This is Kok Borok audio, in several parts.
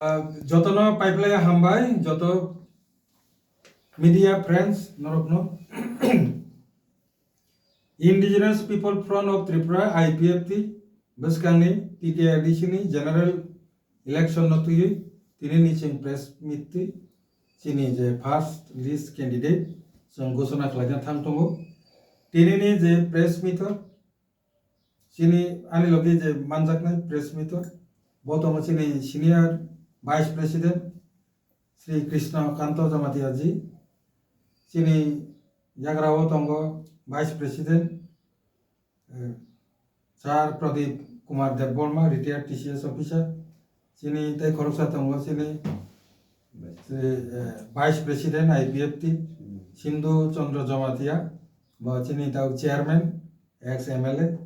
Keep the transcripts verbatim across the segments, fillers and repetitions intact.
Ah, jotono paiplaya hambai, joto media friends norokno. Indigenous People Front of Tripura, I P F T, bwskangni T T A D C ni general election no twiwi tini ni chwng press meet twi chini je first list candidate chwng ghosona khlaina thang tongo. Tini ni je press meet o chini ani logi je manjaknai press meet o bo tongo chini senior vice president Sri Krishna Kanto Jamatia ji, chini yagra o tongo vice president, eh, Sir Pradip Kumar Debbarma, retired T C S officer, chini tei khoroksa tongo chini, eh, vice president I P F T, Sindhu Chandra Jamatia, bo chini tau chairman, ex M L A, eh,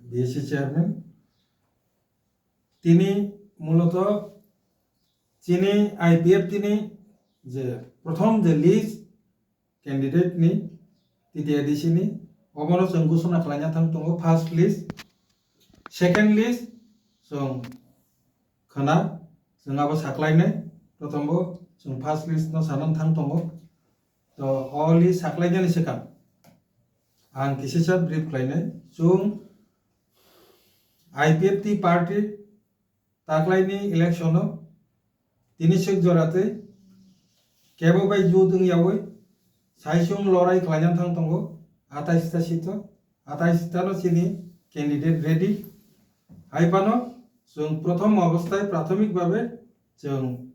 B S C chairman. Tini muloto chini I P F T ni je prothom je list candidate ni T T A D C ni obono chwng ghosona khlaina thang tongo first list, second list chwng khna chwng abo saklainai prothom bo chwng first list no sanan thang tongo. To o list saklainani swkang ang kisisa brief khlainai chwng I P F T party taklaini election o tini sek jora tei kebo bai jut wng yaui saisung lorai khlaina thang tongo atais ta sito, atais ta no chini candidate ready. Hai phano chwng prothom obostai prathomik babe chwng,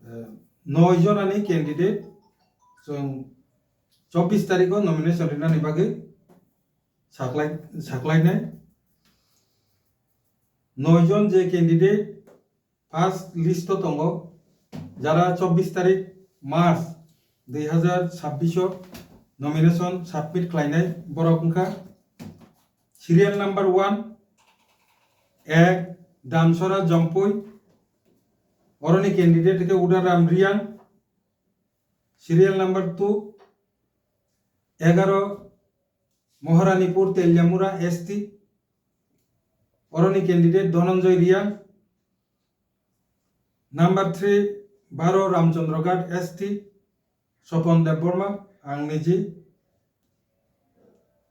eh, noi jonani candidate chwng chobbish tarikh o nomination rinani bagwi saklai, saklainai. Noi jon je candidate first list o tongo, jara chobbish tarikh March dui hazar chabbish o nomination submit khlainai borok wngkha serial number one, ek Damsora Jompui, oroni candidate khe Udaram Riang, serial number two, egaro Moharanipur Teliamura S T, oroni candidate Dhananjay Riang, number three, baro Ramchandraghat S T, Sopon Debbarma, ang niji,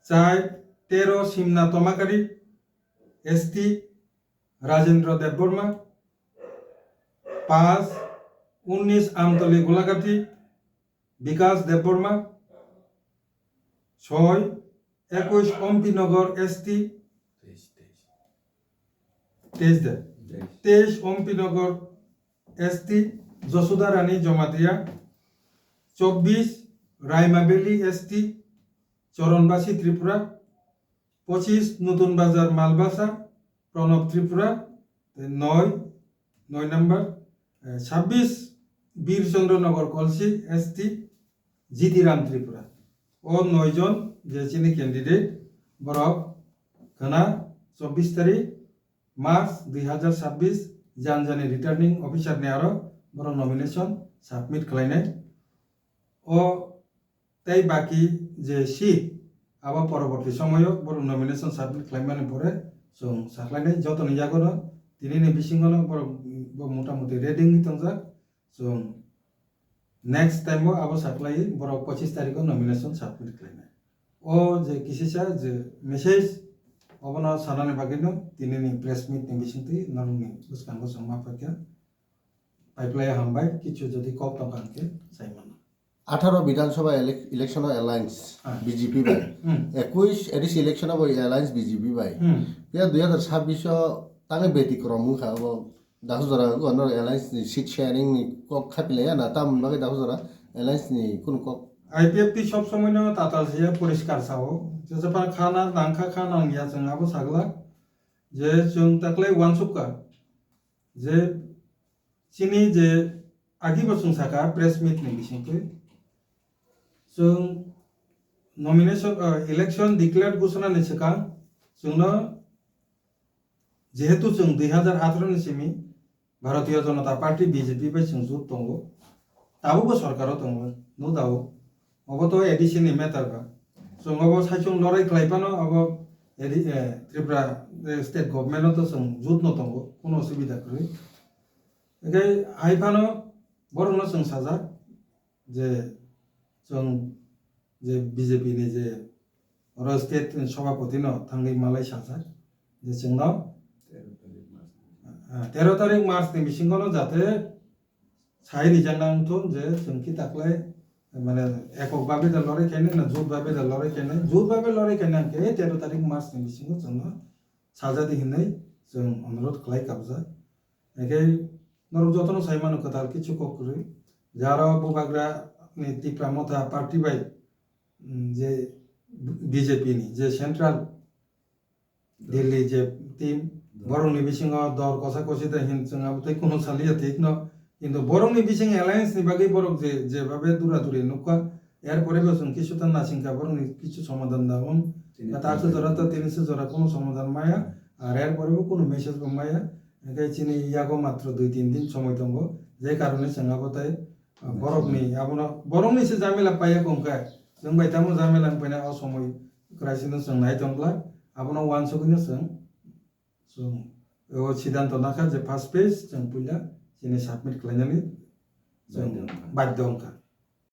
chai tero Simna Tomakari S T, Rajendra Debbarma, pas, unnish Amtali Golagati, Bikas Debbarma, soi, ekush Ompinogor S T, teis de, teis Ompinogor S T, Josuda Rani Jomatia, chobbish Raima Valley S T, Choronbasi Tripura, pochis Nutun Bazar Malbasa, Pranab Tripura, tei noi, noi number, eh, sabbish Bir Chandra Nagar Kolsi S T, Jiti Ram Tripura. O noi jon je chini candidate, borok khwna chobbish tarikh March dui hazar chabbish janjani returning officer ni aro borok nomination submit khlainai. O tei baki je seat abo poroborti somoyo borok nomination submit khlaimani pore chwng sakhlainai jotoni yagono tinini bisingono borok bo motamuti ready wngwi tongjak. Chwng next time o abo saklaiwi borok pochis tarikh o nomination submit khlainai. O je kisisa je message obono sanani bagwino tinini press meet ni bisingtwi norokni bwskango chwng ma phaikha. Paiplaya hambai, kichu jodi kok tongkha hwnkhe sai mano. Atharo Bidhan Sabha elec-, election o alliance Ah. B J P bai. Hmm. Ekush A D C election o bo alliance B J P bai. Hmm. Phiya dui hazar chabbish o tangwi betikrom wngkha bo. Dasu jora wngkha no alliance ni seat sharing ni kok khapilaiya na tamoni bagwi dasu jora alliance ni kunu kok. I P F T sob somoi no tatal se poriskar sao. Jesaphano khana nangkha kha nangya chwng abo sagla. Je chwng taklai uansukha. Je chini je agi bo chwng saka press meet ni bisingtwi chwng nomination, ah, election declare ghosona ni swkang chwngno jehetu chwng dui hazar atharo ni simi Bharatiya Janata Party B J P bai chwng jut tongo, tabukbo sorkaro tongo, no doubt. Obo to A D C ni matter ba. Chwng obo saichung lorai khlai phano abo A D, eh, Tripura, eh, state government o to chwng jut no tongo, kuno osubida kwrwi. Hingke hai phano borokno chwng sajak je chwng je B J P ni je oro state ni sobhapoti no thangwi malai sajak je chwngno, ah, tero tarik March ni bisingo no jate sai rijak nang thung je chwng ki taklai mane ekok babe da lorai khainai na jut babe da lorai khainai, jut babe lorai khainai hingke tero tarik March ni bisingo chwngno sajadi hinwi chwng onurodh khlai kabjak. Hingke norok jotono sai mano kwtal kichu kok kwrwi. Je aro bubagra ni Tipra Motha party bai, mm, je B J P ni je central Delhi je team, borokni bisingo dor kosa kosi da hin chwng abo tei kunu saliya thik no. Kintu borokni bising alliance ni bagwi borok je, je babe dura duri nukha, er pore bo chwng kisu ta nasingkha borokni kisu somadhan da wng. Tini ta aswk jora ta tini se jora kunu somadhan maya, ar er pore bo kunu message bo maya. Hingke chini yago matro dui tin din somoi tongo, je karone chwng abo tei, ah, borokni abono, borokni se jamila paiya kongkha. Chwng bai tamo jamila wng paina o somoi kwraisingno chwng nai tongkla. Abono uansugwino chwng, chwng o siddhanto nakha je first phase chwng puila chini submit khlainani chwng badhyo wngkha.